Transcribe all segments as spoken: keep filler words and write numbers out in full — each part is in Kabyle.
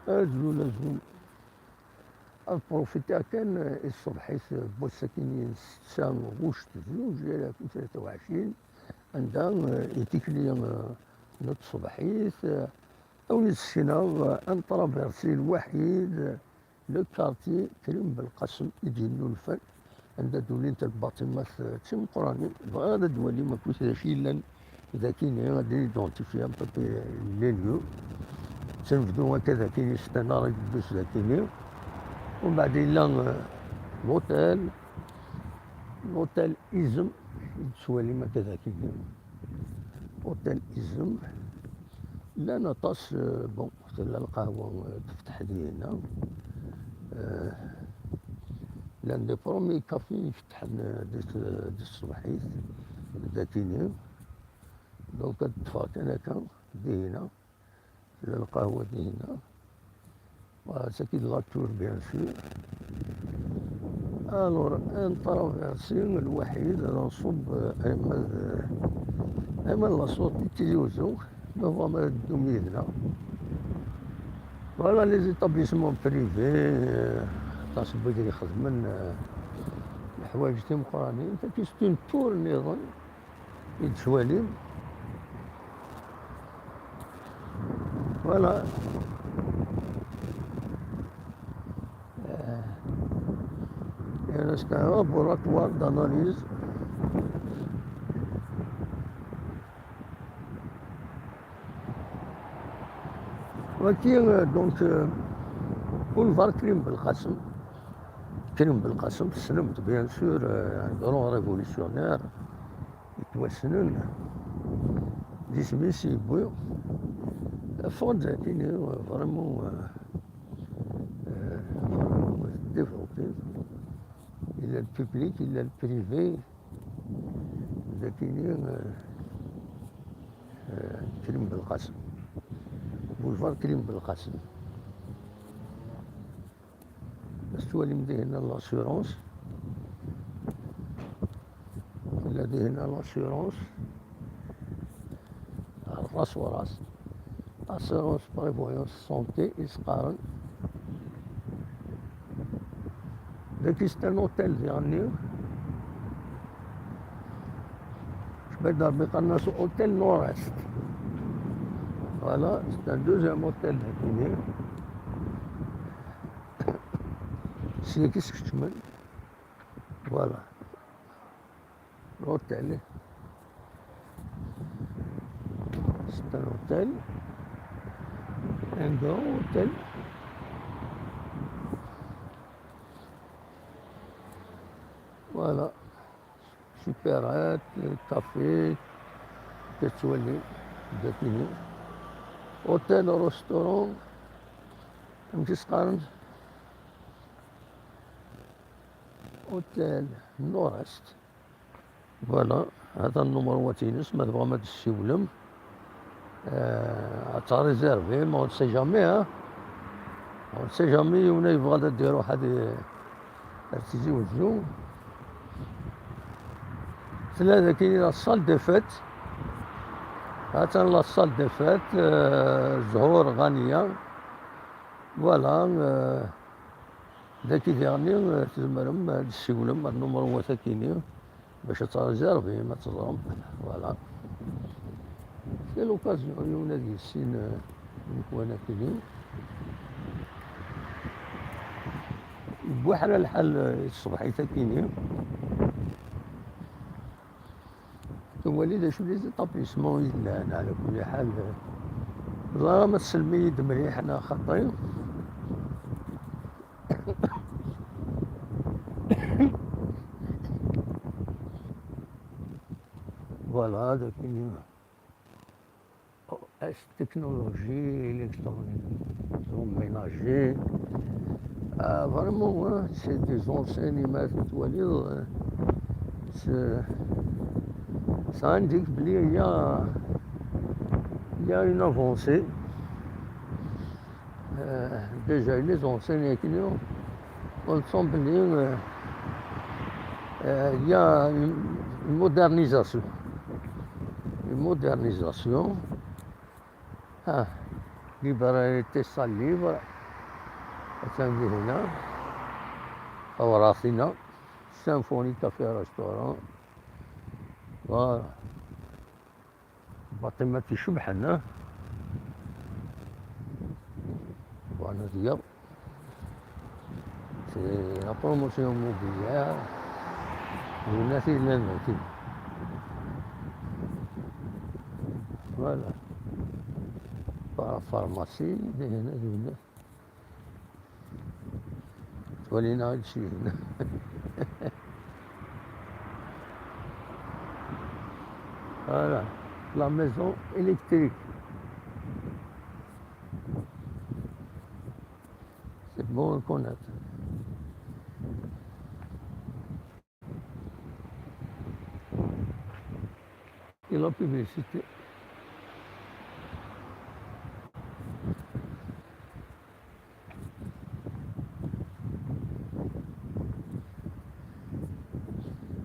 Azul, azul. Ad profitiɣ kan, eh, i tṣebḥit, eh, n wass-agi n setta ɣuct zuǧ alaf u tlata u ɛecrin, anda, eh, i tikli, eh, n tṣebḥit, eh, awi-d skin-a, eh, ad ntraversi lwaḥid, eh, le quartier Krim Belqasem i d-yennulfan, anda d-ulint lbaṭimat d timeqqranin. Bɣiɣ ad d-twalim akk d acu yellan dakini, ad d-identifier un peu près les lieux. Ad nebdu akka dakini, s Tanara Guddus dakini. Umbeɛd yella, euh, l'hôtel, l'hôtel Izem, i d-tettwalim akka dakini. Hôtel Izem. Llan aṭas, euh, bon, tella lqahwa, euh, tefteḥ dinna. Euh, llan des premiers cafés yefetḥen, euh, di t-, di tṣebḥit, dakini. Donc, ad ṭṭfeɣ kan akka, dinna. Tella lqahwa dinna. Voilà, c'est qui de la tour, bien sûr. Alors, ad ntraversi lwaḥid, ad nṣubb, euh, ayma d, euh, ayma d la sortie Tizi Ouzou, ma tebɣam ad teddum yid-neɣ. Voilà, les établissements privés, euh, aṭas n wid yexdmen, euh, leḥwayeǧ timeqqranin. Tagi c'est une tour nniḍen. I d-tettwalim. Voilà. Euh, il reste un laboratoire d'analyse. Waki, euh, donc, euh, boulevard Krim Belqasem. Krim Belqasem, tessnem-t, bien sûr, euh, un grand révolutionnaire. Yettwassnen d isem-is yewwi. Ffɣen-d akini, vraiment, euh, euh, vraiment développé. Yella le public, yella le privé. Dakini, euh, euh, Krim Belqasem. Boulevard Krim Belqasem. Tettwalim dihin l'assurance. Tella dihin l'assurance. Ɣer l'assurance. Assurance prévoyance santé i s-qqaren. Dagi c'est un hôtel diɣenni. Cbad Rebbi qqaren-as hôtel Nord-Est. Voilà, c'est un deuxième hôtel dakini. Sya i s-keččmen. Voilà. L'hôtel. C'est un hôtel. Un grand hôtel. Voilà. Supérette, café, tettwali, dakini. Hôtel, restaurant, amek i s-qqaren? Hôtel Nord-Est. Voilà, hada nnumru-a-ines, ma tebɣam ad d-tessiwlem. Euh, ad tṛizirvim, on ne sait jamais, hein. On ne sait jamais, yiwen yebɣa ad d-iruḥ ad i-, ar Tizi Wezzu. Tella dagi la salle des fêtes. Atan la salle des fêtes, euh, Zhur Ghaniya. Voilà, euh, dagi diɣenni, euh, tzemrem ad d-tessiwlem ar nnumru-a-tagi-nni. Bac ad tṛizirvim, ad teẓrem. Voilà. C'est l'occasion, yiwen ad yissin, euh, amek wana tili. Yewwi ḥala lḥal, euh, i tṣebḥit-agi-nni. Twali d acu les établissements yellan, ɛla kulli ḥal. Ẓer ma tsellem-iyi-d mliḥ neɣ xaṭi. Voilà, dagi. S technologie électronique, ménager. Euh, vraiment, hein, c'est des enseignements, tu vois, euh, c'est, ça indique qu'il y a, il y a une avancée. Euh, déjà, les anciens, on semble, euh, euh, il y a une, une modernisation. Une modernisation. Ah. Librairie Tessa Livre, attan dihina, awraɣ-tina, Symphony Café Restaurant. Voilà. Baṭimat icebḥen, ah. Voilà, diya. C'est la promotion immobilière. Dinna i llan dagi. Voilà. Par pharmacie, dinna, dinna. Twalin-aɣ-d syin. Voilà. La maison électrique. C'est bon à connaître. Et la publicité.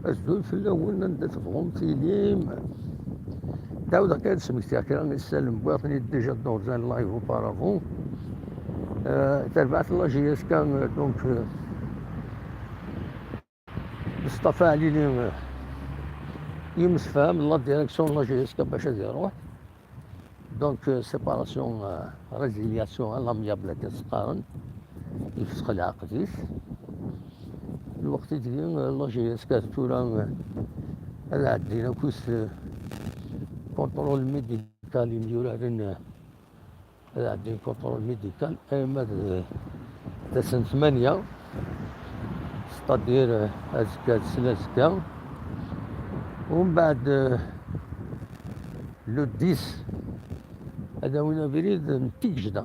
Azul fell-awen, anda tebɣum tilim. Dawed akka ad smektiɣ kra n yisalen wwiɣ-ten-id déjà dans un live auparavant. Euh, tarbaɛt n la J S K, euh, donc, euh, Mustafa Alili, euh, yemsefham la direction n la J S K bac ad iruḥ. Donc, euh, séparation, euh, résiliation à l'amiable akken s-qqaren, yefsex leɛqed-is. Lweqt i deg, euh, la J S K tura, euh, ad ɛeddin akkit, euh, contrôle médical imyuraren, euh, ad ɛeddin contrôle médical arma d, d ass n tmanya, c'est-à-dire, euh, azekka d snat azekka. Umbeɛd, euh, le dix, ad awin abrid n Tigejda.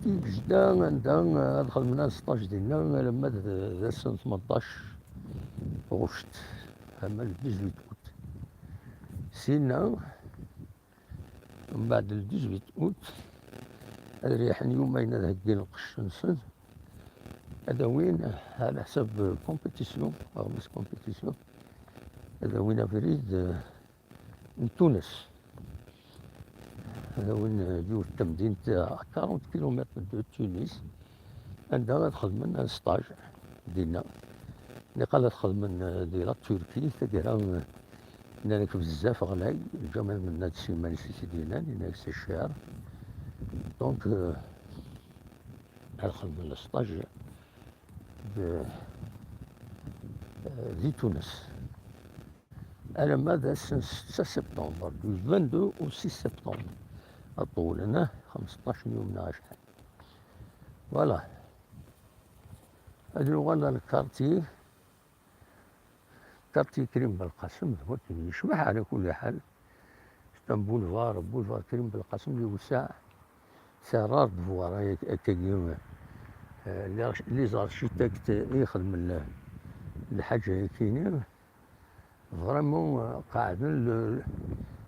Tigejda, anda, euh, ad xedmen un stage dinna alamma d, d ass n tmenṭac ɣuct, ama le dix-huit août. Sinna, mbeɛd le dix-huit août, ad reyḥen yumayen ad heggin lqecc-nsen, ad awin, ɛla ḥsab compétition, aɣmis compétition, ad awin abrid, euh, n Tunes. Ad awin, euh, yiwet n temdint à quarante kilomètres de Tunis, anda ad xedmen un stage dinna. Niqal ad xedmen, euh, di la Turquie, taggara, euh, nnan-ak bezzaf ɣlay, Lǧamal Mennad s yiman-is i t-id-yennan, yenna-ak c'est cher. Donc, euh, ad xedmen le stage de, euh, di Tunes. Alamma d ass n setta septembre, du vingt-deux au six septembre. Ad ṭewlen, ah, xemseṭṭac n yum neɣ acḥal. Voilà. Ad nuɣal ɣer lkarti, karti Krim Belqasem, d wakken yecbeḥ ɛla kulli ḥal. C'est un boulevard, boulevard Krim Belqasem yewseɛ. C'est rare de voir ak-, akkagi, euh, les arch-, les architectes i ixedmen l-, lḥaǧa-yakini. Vraiment, euh, qeɛden le,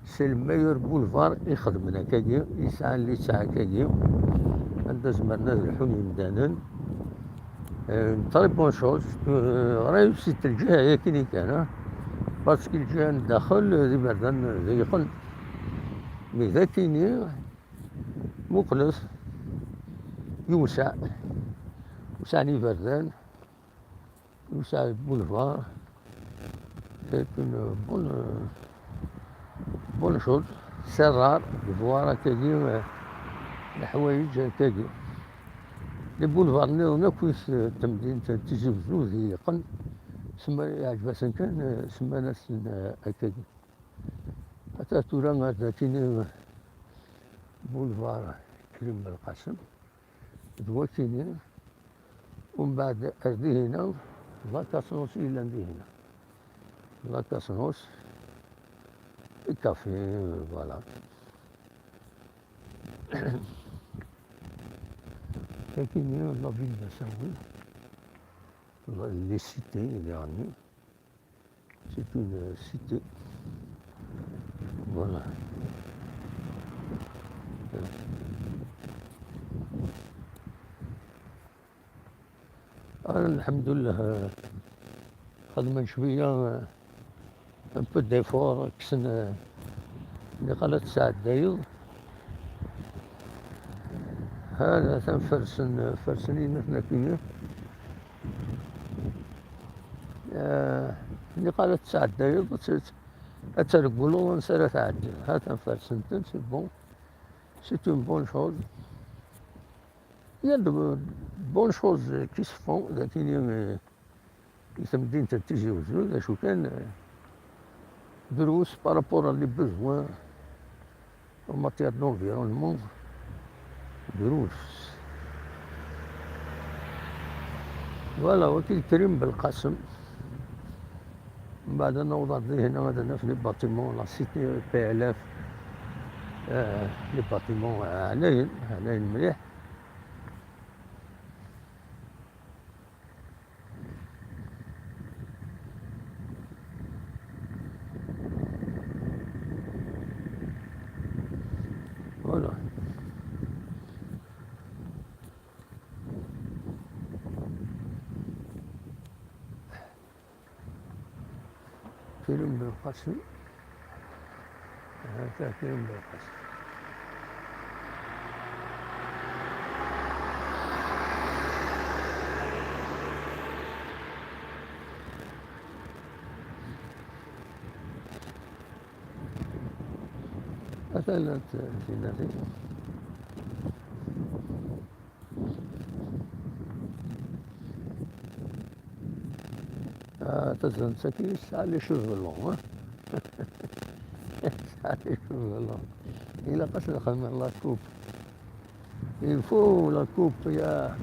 c'est le meilleur boulevard i xedmen akkagi, yesɛan littseɛ akkagi, anda zemren ad lḥun yimdanen. Euh, une très bonne chose, euh, réussite lǧiha-yakini kan, hein, parce que lǧiha n daxel, euh, d iberdan, euh, d iqen. Mais dakini, muqlet, yewseɛ, wesɛan iberdan, yewseɛ boulevard. C'est une bonne, bonne chose. C'est rare de voir akkagi, euh, leḥwayeǧ akkagi. Les boulevards nniḍen akk i temdint n Tizi Wezzu d iqen, semma-, yeɛǧeb-asen kan, euh, semman-asen, euh, akkagi. Ata tura ar dakini, boulevard Krim Belqasem, d wakini, umbeɛd ar dihina, la Casnos i yellan dihina. La Casnos, café, voilà. Dakini, la ville de Saint-Louis, les cités, les derniers. C'est une cité. Voilà. Ah, الحمد لله, euh, xedmen cwiya, euh, un peu d'effort, kksen, euh, niqal ad tesɛeddayeḍ. Hada, atan fersen, fersen yinaten akkenni. Eh, niqal ad tesɛeddayeḍ, ad tt-, ad treggleḍ ansa ara tɛeddiḍ. Hatan fersen-ten, c'est bon. C'est une bonne chose. Il y a de bonnes choses qui se font, d akkenni, eh, i temdint n Tizi Wezzu, d acu kan, eh, drus par rapport à les besoins en matière d'environnement, drus. Voilà, waki d Krim Belqasem. Mbeɛd ad naweḍ ar dihna ad naf les bâtiments, la cité P L F, eh, les bâtiments, eh, ɛlayen, ɛlayen mliḥ. Voilà. Krim Belqasem. Hata Krim Belqasem. Atan llant tinatin. Ah, tazdemt-agi tesɛa les cheveux longs, hein? Tesɛa les cheveux longs. Ilaq ad s-nxedem la coupe. Il faut la coupe, ya.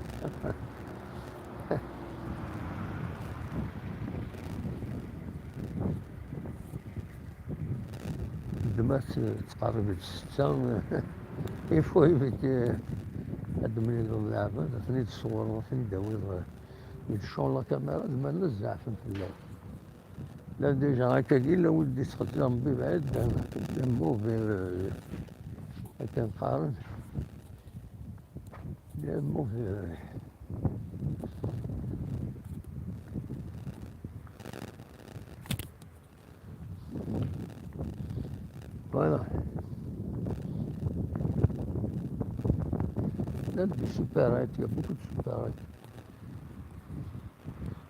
Ddem-as tettqerrib-d ssetta, il faut éviter ad d-temlileḍ leɛbad, ad ten-id-tṣewwreḍ, ad ten-id-tawiḍ, ɣer-, id-tcuɣ la caméra, zemren ad zeɛfen fell-ak. Llan déjà akkagi, llan wid d-ittxezzir Rebbi bɛid, llan, llan mauvais, euh, akken qqaren, llan mauvais, euh, Voilà. Même des supérettes, il y a beaucoup de supérettes.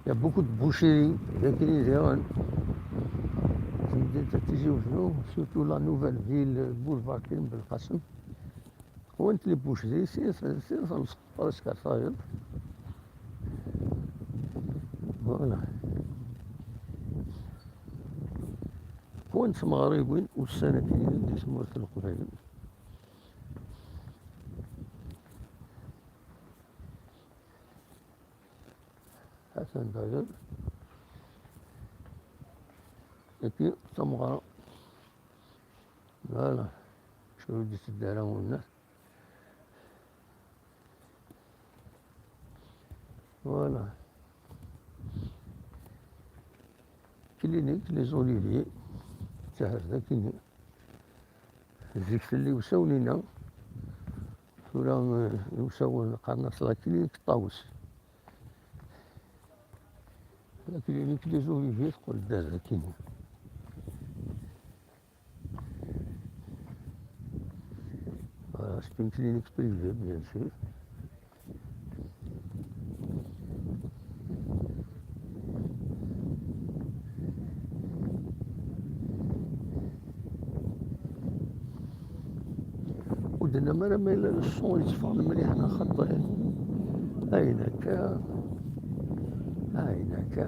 Il y a beaucoup de boucheries, des clients. Temdint Tizi Wezzu, surtout la nouvelle ville, boulevard Krim Belkacem. Qwant les boucheries, c'est, c'est, c'est, c'est, c'est, c'est, voilà. Qwant tmeɣriwin ussan-agi di tmurt n Leqbayel. Atan daɣen. Agi d tameɣra. Voilà. Acu ur d-iteddu ara winna. Voilà. Clinique les Oliviers. Ttahar d akini. Zik telli usawen-inna. Tura, eh, usawen qqaren-as la clinique Ṭawes. La clinique les Oliviers teqqel-d ar akini. Voilà, c'est une clinique privée, bien sûr. Ur d-tennam ara ma yella le son yetteffeɣ-d mliḥ neɣ xaṭi? Ayen akka, ayen akka.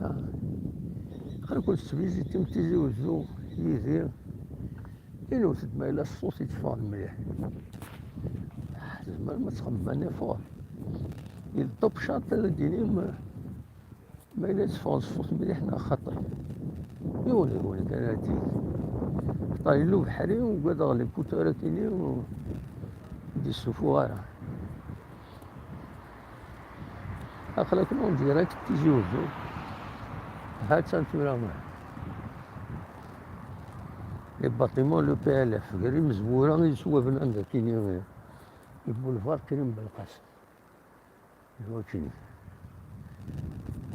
Aql-iken tettvizitim Tizi Wezzu yid-i. Inwet-d ma yella ṣṣut yetteffeɣ-d mliḥ. Tzemrem ad txemmem un effort. Il top shot ad d-inim ma yella yetteffeɣ-d ṣṣut mliḥ neɣ xaṭi. Yiwen, yiwen kan ara d-yini. Xaṭer yella ubeḥri, ugadeɣ les écouteurs akini ur d-yessufuɣ ara. Aql-aken en direct Tizi Wezzu. Ha-tt-an tura. Les bâtiments, le P L F, gar imezwura i yettwabnan d akini, le boulevard Krim Belkacem. D wakini.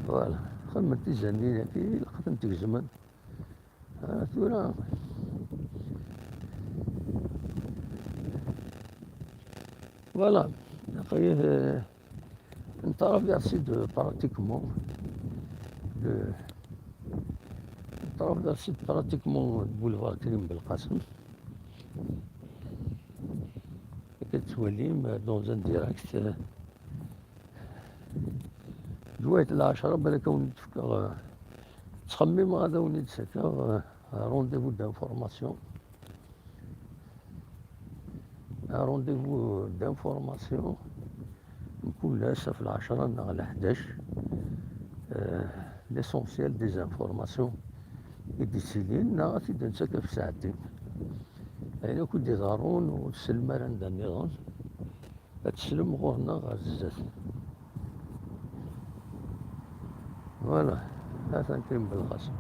Voilà. Xedmen tizannin-agi, ilaq ad tent-tgezmem. Ah, tura. Voilà. Après, euh, on traverse de pratiquement le, on traverse pratiquement le boulevard Krim Belkacem. Tettwalim dans un direct, euh, lwayt lɛecṛa, balak ad wen-d-fkeɣ, euh, ttxemmimeɣ ad wen-d-sakaɣ, euh, un rendez-vous d'information. Un rendez-vous d'information. Mkul ass ɣef lɛecṛa neɣ leḥdac, euh, l'essentiel des informations i d-yettilin, neɣ ad t-id-nettak ɣef ssaɛtin. Ayen akk i d-iḍerrun ur tsellim ara anda nniḍen, ad teslem ɣur-neɣ ɣer zdat. Voilà, atan Krim Belqasem.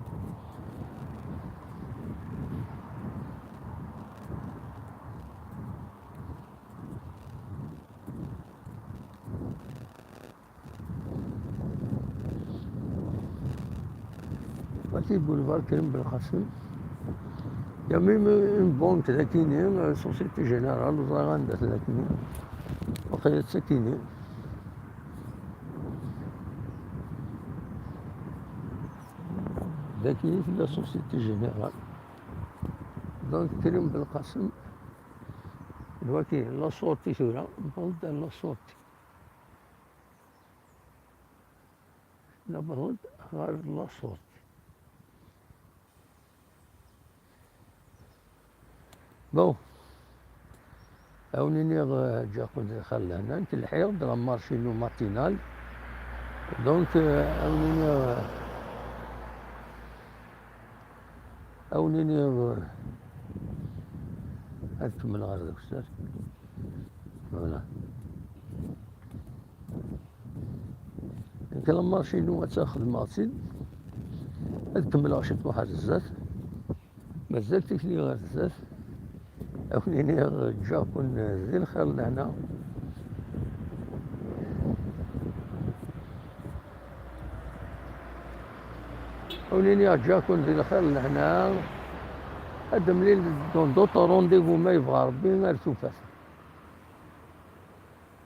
Voici boulevard Krim Belkacem. Il y a même une banque dagini, euh, Société Générale, ur ẓriɣ anda tella dagini. Waqila d tagini. Dagini tella Société Générale. Donc, Krim Belkacem, d waki, la sortie tura, newweḍ-d ar la sortie. Newweḍ-d ɣer la sortie. Bon, ad wen-iniɣ, euh, ǧǧiɣ-ken di lxir lehna, nekk lḥiɣ-d la marche-inu matinale. Donc, euh, ad wen-iniɣ, euh, ad wen-iniɣ, euh, ad kemmleɣ ɣer deg ustar. Voilà. Nekk la marche-inu ad tt-xedmeɣ-tt-id. Ad kemmleɣ ciṭuḥ ar zdat. Mazal tikli ɣer zdat. Ad wen-iniɣ ǧǧiɣ-ken di lxir lehna. Ad wen-iniɣ ǧǧiɣ-ken di lxir lehna. Ad d-nemlil dans d'autres rendez-vous ma yebɣa Rebbi ar tufat.